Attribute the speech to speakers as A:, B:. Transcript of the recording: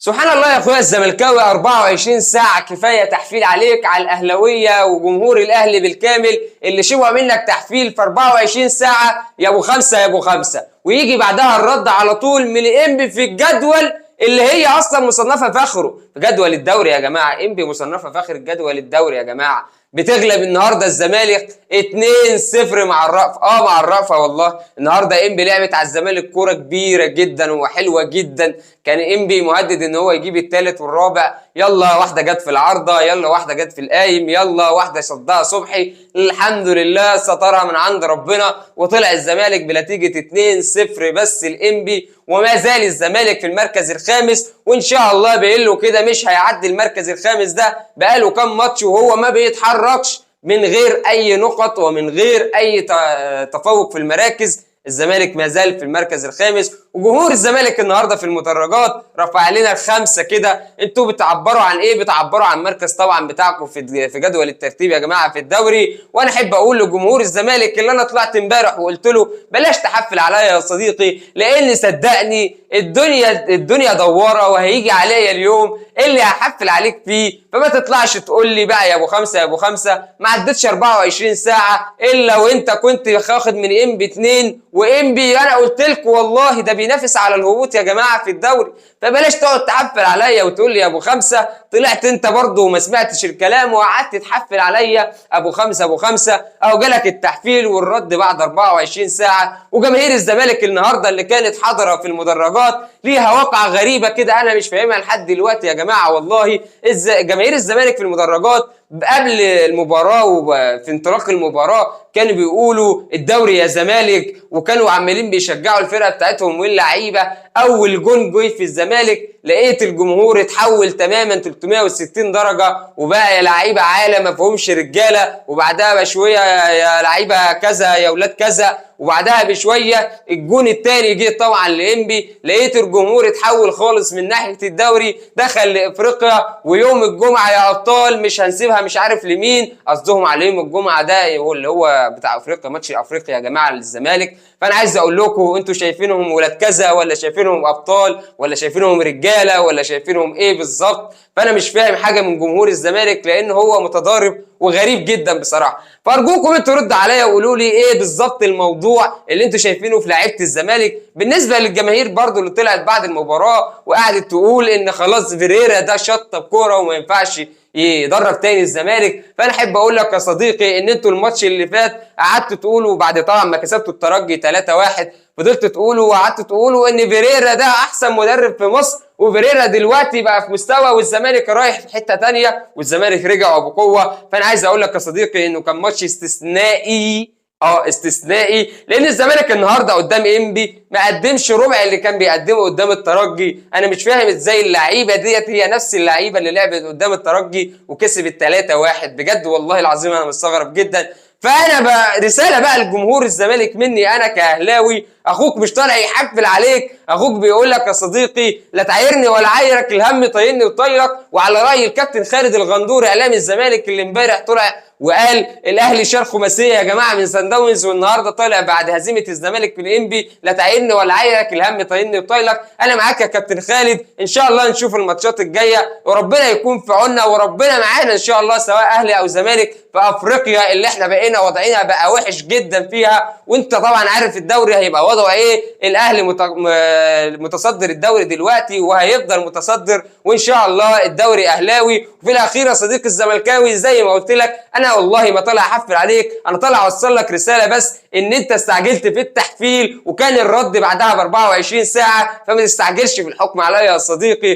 A: سبحان الله يا اخويا الزملكاوي، 24 ساعة كفاية تحفيل عليك على الاهلاوية وجمهور الاهلي بالكامل اللي شبع منك تحفيل في 24 ساعة يا ابو خمسة يا ابو خمسة، ويجي بعدها الرد على طول من انبي في الجدول اللي هي اصلا مصنفة فخره في جدول الدوري يا جماعة. انبي مصنفة فخر الجدول الدوري يا جماعة، بتغلب النهارده الزمالك 2-0 مع الرأفة. مع الرأفة والله. النهارده انبي لعبت على الزمالك كورة كبيرة جدا وحلوة جدا، كان انبي مهدد ان هو يجيب الثالث والرابع. يلا واحدة جت في العارضة، يلا واحدة جت في القايم، يلا واحدة صدها صبحي، الحمد لله سترها من عند ربنا وطلع الزمالك بنتيجة 2-0 بس الانبي، وما زال الزمالك في المركز الخامس، وان شاء الله بيقول كده مش هيعدي المركز الخامس ده. بقاله كام ماتش وهو ما بيتحركش من غير اي نقط ومن غير اي تفوق في المراكز. الزمالك ما زال في المركز الخامس، وجمهور الزمالك النهارده في المدرجات رفع لنا الخمسة كده. انتوا بتعبروا عن ايه؟ بتعبروا عن مركز طبعا بتاعكم في جدول الترتيب يا جماعة في الدوري. وانا احب اقول لجمهور الزمالك اللي انا طلعت امبارح وقلت له بلاش تحفل عليا يا صديقي، لان صدقني الدنيا دواره وهيجي عليا اليوم اللي هحفل عليك فيه. فما تطلعش تقول لي بقى يا ابو خمسة يا ابو خمسة، ما عدتش 24 ساعة الا وانت كنت واخد من انبي 2، وانبي انا قلت لكم والله ده بينافس على الهبوط يا جماعة في الدوري. فبلاش تقعد تحفل عليا وتقول لي يا ابو خمسة. طلعت انت برضه وما سمعتش الكلام وقعدت تحفل عليا ابو خمسة ابو خمسة، او جالك التحفيل والرد بعد 24 ساعة. وجماهير الزمالك النهارده اللي كانت حاضره في المدرجات ليها واقعه غريبة كده انا مش فاهمها لحد دلوقتي يا جماعة والله. جماهير الزمالك في المدرجات قبل المباراة وفي انطلاق المباراة كانوا بيقولوا الدوري يا زمالك، وكانوا عمالين بيشجعوا الفرقة بتاعتهم واللعيبة. اول جون جه في الزمالك لقيت الجمهور اتحول تماما 360 درجه، وبقى يا لعيبة عالم ما فيهمش رجاله، وبعدها بشوية يا لعيبة كذا يا ولاد كذا، وبعدها بشوية الجون الثاني جه طبعا لانبي، لقيت الجمهور اتحول خالص من ناحية الدوري دخل لافريقيا. ويوم الجمعة يا ابطال مش هنسيبها مش عارف لمين، قصدهم على يوم الجمعة ده هو اللي هو بتاع افريقيا، ماتش افريقيا يا جماعة للزمالك. فانا عايز اقول لكم انتوا شايفينهم ولاد كذا، ولا شايفينهم ابطال، ولا شايفينهم رجاله، ولا شايفينهم ايه بالظبط؟ فانا مش فاهم حاجة من جمهور الزمالك لان هو متضارب وغريب جدا بصراحة. فارجوكم انتوا ردوا عليا وقولوا لي ايه بالظبط الموضوع اللي انتوا شايفينه في لعيبة الزمالك. بالنسبة للجماهير برضو اللي طلعت بعد المباراة وقعدت تقول ان خلاص فيريرا ده شطب كورة وما ينفعش يدرب تاني الزمالك، فانا احب اقول لك يا صديقي ان انتوا الماتش اللي فات قعدتوا تقولوا بعد طبعا ما كسبتوا الترجي 3-1، فضلتوا تقولوا وقعدتوا تقولوا ان فيريرا ده احسن مدرب في مصر، وفيريرا دلوقتي بقى في مستوى والزمالك رايح في حتة تانية والزمالك رجع بقوة. فانا عايز اقول لك يا صديقي انه كان ماتش استثنائي، استثنائي، لان الزمالك النهارده قدام انبي ما قدمش ربع اللي كان بيقدمه قدام الترجي. انا مش فاهم ازاي اللعيبة ديت هي نفس اللعيبة اللي لعبت قدام الترجي وكسبت 3-1، بجد والله العظيم انا مستغرب جدا. فانا بقى رسالة بقى لجمهور الزمالك مني انا كاهلاوي، اخوك مش طالع يحفل عليك، اخوك بيقول لك يا صديقي لا تعايرني ولا عايرك، الهم طايرني وطايرك. وعلى راي الكابتن خالد الغندور اعلام الزمالك اللي امبارح طلع وقال الاهلي شال خماسيه يا جماعة من سان داونز، والنهارده طالع بعد هزيمة الزمالك من انبي لا تعايرني ولا عايرك، الهم طايرني وطايلك. انا معاك يا كابتن خالد، ان شاء الله نشوف الماتشات الجاية وربنا يكون في عوننا وربنا معانا ان شاء الله، سواء اهلي او زمالك في افريقيا اللي احنا بقينا وضعنا بقى وحش جدا فيها. وانت طبعا عارف الدوري هيبقى وضعه ايه، الاهلي متصدر الدوري دلوقتي وهيفضل متصدر، وان شاء الله الدوري اهلاوي. وفي الاخير يا صديقي الزملكاوي زي ما قلت لك انا والله ما طالع احفل عليك، انا طالع اوصل لك رسالة بس ان انت استعجلت في التحفيل وكان الرد بعدها ب 24 ساعة، فما تستعجلش في الحكم عليا يا صديقي.